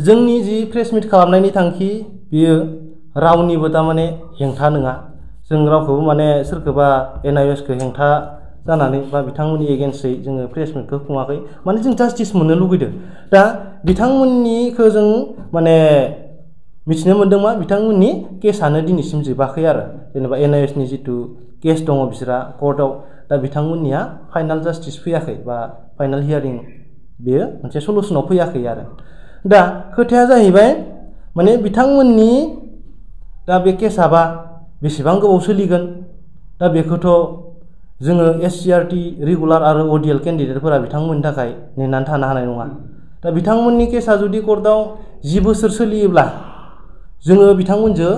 जोंनि जि प्रेस मिट खालामनायनि थांखि बियो रावनिबो तारमाने हेंथा नङा। जों रावखौबो माने सोरखौबा NIOS खौ हेंथा जानानै बा बिथांमोननि एगेन्स्टै जोङो प्रेस मिटखौ खुङाखै। माने जों जास्टिस मोननो लुगैदों। दा बिथांमोननिखौ जों माने मिथिनो मोन्दों मा बिथांमोननि केसआनो दिनैसिम जोबाखै आरो जेनेबा NIOS नि जिथु केस दङ बिसोरा कर्टआव दा बिथांमोननिया फाइनाल जास्टिस फैयाखै बा फाइनाल हियारिं बेयो मोनसे सलुसनाव फैयाखै आरो। दा खोथाया जाहैबाय माने बिथांमोननि दा बे केसआबा बेसेबां गोबाव सोलिगोन दा बेखौथ' जोङो SCRT रेगुलार आरो ODL केन्डिडेटफोरा बिथांमोननि थाखाय नेनानै थानो हानाय नङा। दा बिथांमोननि केसआ जुदि कर्टआव 10 बोसोर सोलियोब्ला जोङो बिथांमोनजों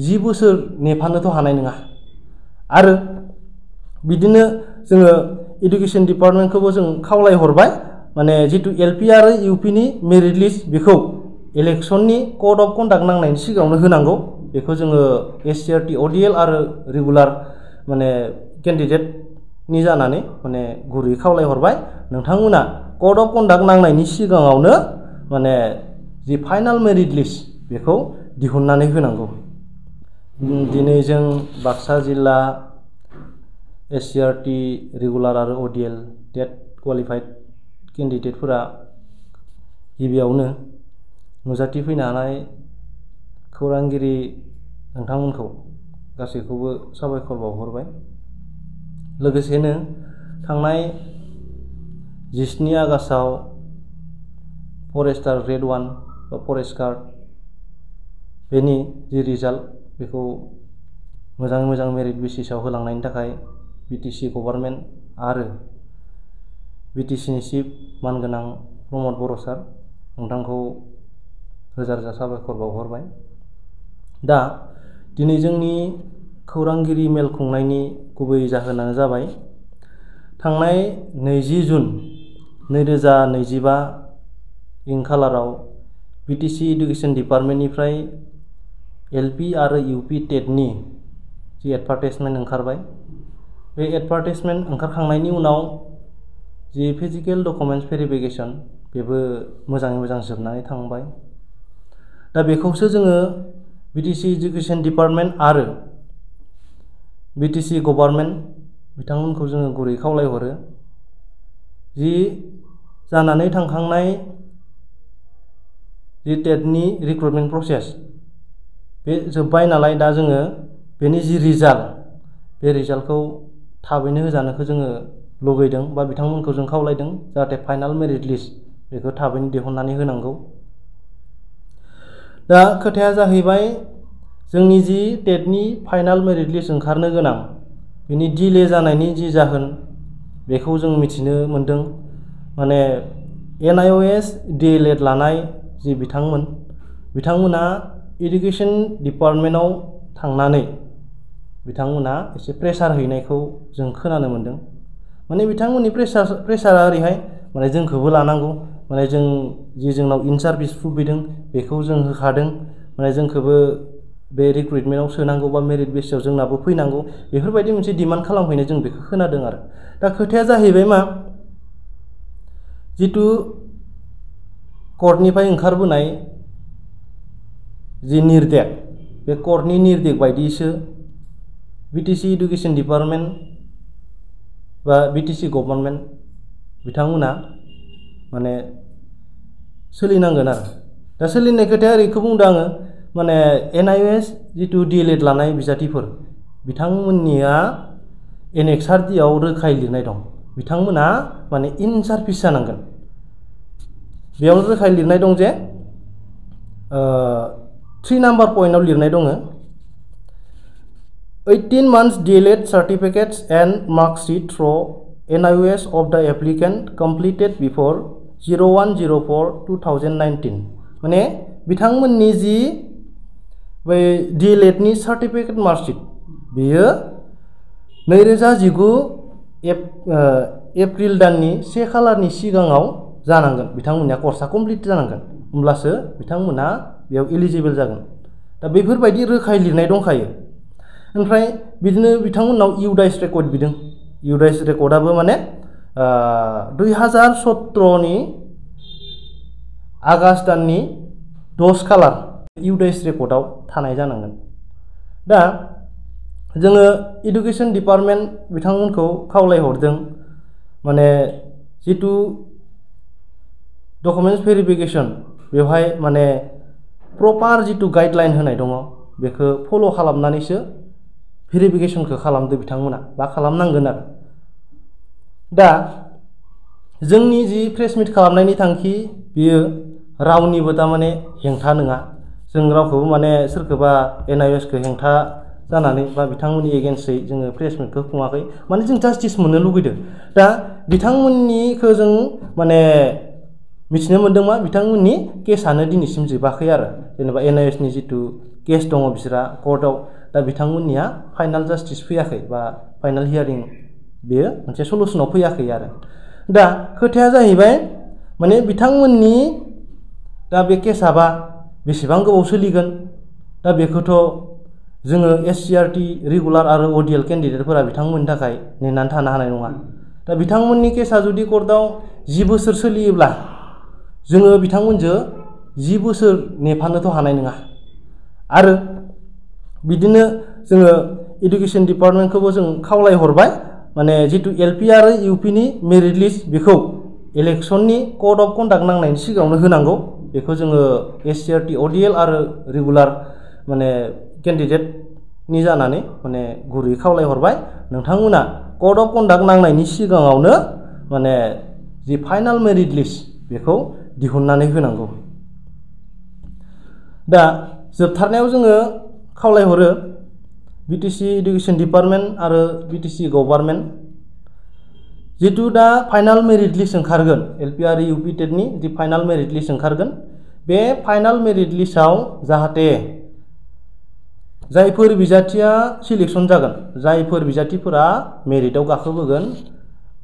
10 बोसोर नेफानोथ' हानाय नङा। आरो बिदिनो जोङो एडुकेसन डिपार्टमेन्टखौबो जों खावलायहरबाय माने जितु LP आरो UP नि मेरिट लिस्ट बेखौ इलेक्सननि कड अफ कन्डाक्ट नांनायनि सिगाङावनो होनांगौ। बेखौ जोङो SCRT ODL आरो रेगुलार माने केन्डिडेटनि जानानै माने गुरै खावलायहरबाय नोंथांमोना कड अफ कन्डाक्ट नांनायनि सिगाङावनो माने जि फाइनाल मेरिट लिस्ट बेखौ दिहुननानै होनांगौ। दिनै जों बाक्सा जिल्ला SCRT रेगुलार आरो ODL टेट क्वालिफाइड केन्डिडेटफोरा गिबियावनो नुजाथिफैनो हानाय खौरांगिरि नोंथांमोनखौ गासैखौबो साबायखर बावहरबाय। लोगोसेनो थांनाय 17 आगस्टआव फरेस्टार ग्रेड 1 बा फरेस्ट गार्ड बेनि जि रिजाल्ट बेखौ मोजाङै मोजां मेरिट बेसिसआव होलांनायनि थाखाय BTC गभर्नमेन्ट आरो BTC नि चिफ मानगोनां प्रमद बर' सार नोंथांखौ रोजा रोजा साबायखर बावहरबाय। दा दिनै जोंनि खौरांगिरि मेल खुंनायनि गुबै जाहोनानो जाबाय थांनाय 20 जुन 2025 खालाराव BTC इडुकेसन डिपार्टमेन्टनिफ्राय LP आरो UP टेटनि जि एडभार्टाइजमेन्ट ओंखारबाय। बे एडभार्टाइजमेन्ट ओंखारखांनायनि उनाव जि फिजिकेल डकुमेन्टस भेरिफिकेसन बेबो मोजाङै मोजां जोबनानै थांबाय। दा बेखौसो जोङो BTC इडुकेसन डिपार्टमेन्ट आरो BTC गभर्नमेन्ट बिथांमोनखौ जोङो गुरै खावलायहरो जि जानानै थांखांनाय जि टेटनि रिक्रुटमेन्ट प्रसेस बे जोब्बाय नालाय दा जोङो बेनि जि रिजाल्ट बे रिजाल्टखौ थाबैनो होजानोखौ जोङो लुगैदों बा बिथांमोनखौ जों खावलायदों जाहाथे फाइनाल मेरिट लिस्ट बेखौ थाबैनो दिहुननानै होनांगौ। दा खोथाया जाहैबाय जोंनि जि टेटनि फाइनाल मेरिट लिस्ट ओंखारनो गोनां बेनि डिले जानायनि जि जाहोन बेखौ जों मिथिनो मोन्दों। माने NIOS DLED लानाय जि बिथांमोना इडुकेसन डिपार्टमेन्टआव थांनानै बिथांमोना एसे प्रेसार हैनायखौ जों खोनानो मोन्दों। माने बिथांमोननि प्रेसारा ओरैहाय माने जोंखौबो लानांगौ माने जों जि जोंनाव इन सार्भिस फैदों बेखौ जों होखादों माने जोंखौबो बे रिक्रुटमेन्टआव सोनांगौ बा मेरिट बेसिसआव जोंनाबो फैनांगौ बेफोरबायदि मोनसे डिमान्ड खालामहैनाय जों बेखौ खोनादों आरो। दा खोथाया जाहैबाय मा जितु कर्टनिफ्राय ओंखारबोनाय जि निर्देश बे कर्टनि निर्देश बायदियैसो BTC इडुकेसन डिपार्टमेन्ट बा BTC गभर्नमेन्ट बिथांमोना माने सोलिनांगोन आरो। दा सोलिनाय खोथाया ओरैखौ बुंदों आङो माने NIOS जितु DLED लानाय बिजाथिफोर बिथांमोननिया एनेक्सार डिआव रोखायै लिरनाय दं बिथांमोना माने इन सार्भिस जानांगोन। बेयाव रोखायै लिरनाय दं जे 3 नाम्बार पइन्टआव लिरनाय दङ 18 months DLED certificates and marksheet through NIOS of the applicant completed before 01/04/2019 माने बिथांमोननि जि बै DLED नि सार्टिफिकेट मार्कशीट बेयो 2019 एप्रिल दाननि 1 खालारनि सिगाङाव जानांगोन। बिथांमोननिया कर्सआ कमप्लिट जानांगोन होमब्लासो बिथांमोना बेयाव एलिजिबल जागोन। दा बेफोरबायदि रोखायै लिरनाय दंखायो। ओमफ्राय बिदिनो बिथांमोननाव इउडाइस रेकर्ड बिदों। इउडाइस रेकर्डआबो माने 2017 नि आगष्ट दाननि दस कालार इउडाइस रेकर्डआव थानाय जानांगोन। दा जोङो एडुकेशन डिपार्टमेन्ट बिथांमोनखौ खावलायहरदों माने जितु डकुमेन्ट्स भेरिफिकेशन बेवहाय माने प्रपार जितु गाइडलाइन होनाय दङ बेखौ फल' खालामनानैसो भेरिफिकेशनखौ खालामदो बिथांमोना बा खालामनांगोन आरो। दा जोंनि जि प्रेस मिट खालामनायनि थांखि बियो रावनिबो तारमाने हेंथा नङा। जों रावखौबो माने सोरखौबा एनआइएसखौ हेंथा जानानै बा बिथांमोननि एगेन्स्टै जोङो प्रेस मिटखौ खुङाखै, माने जों जास्टिस मोननो लुगैदों। दा बिथांमोननिखौ जों माने मिथिनो मोन्दों मा बिथांमोननि केसआनो दिनैसिम जोबाखै आरो, जेनेबा एनआइएसनि जितु केस दङ बिसोरा कर्टआव, दा बिथांमोननिया फाइनाल जास्टिस फैयाखै बा फाइनाल हियारिं बेयो मोनसे सलुसनाव फैयाखै आरो। दा खोथाया जाहैबाय माने बिथांमोननि दा बे केसआबा बेसेबां गोबाव सोलिगोन, दा बेखौथ' जोङो एससिआरटि रेगुलार आरो अडिएल केन्डिडेटफोरा बिथांमोननि थाखाय नेनानै थानो हानाय नङा। दा बिथांमोननि केसआ जुदि कर्टआव 10 बोसोर सोलियोब्ला जोङो बिथांमोनजों 10 बोसोर नेफानोथ' हानाय नङा। आरो बिदिनो जोङो एडुकेशन डिपार्टमेन्टखौबो जों खावलायहरबाय माने जितु एलपि आरो इउपिनि मेरिट लिस्ट बेखौ इलेक्शननि कड अफ कन्डाक्ट नांनायनि सिगाङावनो होनांगौ। बेखौ जोङो एससिआरटि अडिएल आरो रेगुलार माने केन्डिडेटनि जानानै माने गुरै खावलायहरबाय नोंथांमोना कड अफ कन्डाक्ट नांनायनि सिगाङावनो माने जि फाइनाल मेरिट लिस्ट बेखौ दिहुननानै होनांगौ। दा जोबथारनायाव जोङो खावलायहरो बिटिसि एडुकेशन डिपार्टमेन्ट आरो बिटिसि गभर्नमेन्ट जितु दा फाइनाल मेरिट लिस्ट ओंखारगोन एलपि आरो इउपि टेटनि जि फाइनाल मेरिट लिस्ट ओंखारगोन, बे फाइनाल मेरिट लिस्टआव जाहाथे जायफोर बिजाथिया सिलेक्शन जागोन, जायफोर बिजाथिफोरा मेरिटआव गाखोबोगोन,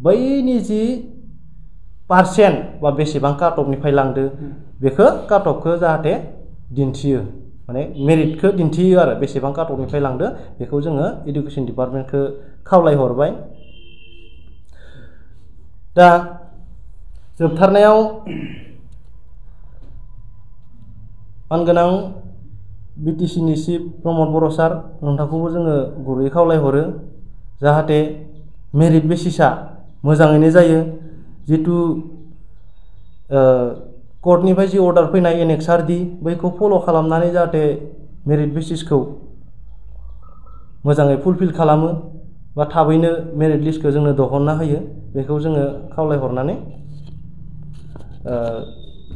बैनि जि पार्सेन्ट बा बेसेबां काट अफनिफ्राय लांदो बेखौ काट अफखौ जाहाथे दिन्थियो, माने मेरिटखौ दिन्थियो आरो बेसेबां काट अफनिफ्राय लांदो बेखौ जोङो एडुकेशन डिपार्टमेन्टखौ खावलायहरबाय। दा जोबथारनायाव मानगोनां बिटिसिनि चिफ प्रमद बर' सार नोंथांखौबो जोङो गुरै खावलायहरो जाहाथे मेरिट बेसिसआ मोजाङैनो जायो। जितु कर्टनिफ्राय जि अर्डार फैनाय एनेक्सार डि बैखौ फल' खालामनानै जाहाथे मेरिट बेसिसखौ मोजाङै फुलफिल खालामो बा थाबैनो मेरिट लिस्टखौ जोंनो दिहुनना होयो, बेखौ जोङो खावलायहरनानै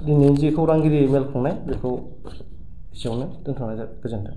दिनैनि जि खौरांगिरि मेल खुंनाय बेखौ एसेयावनो दोनथ'नाय जाबाय। गोजोन्थों।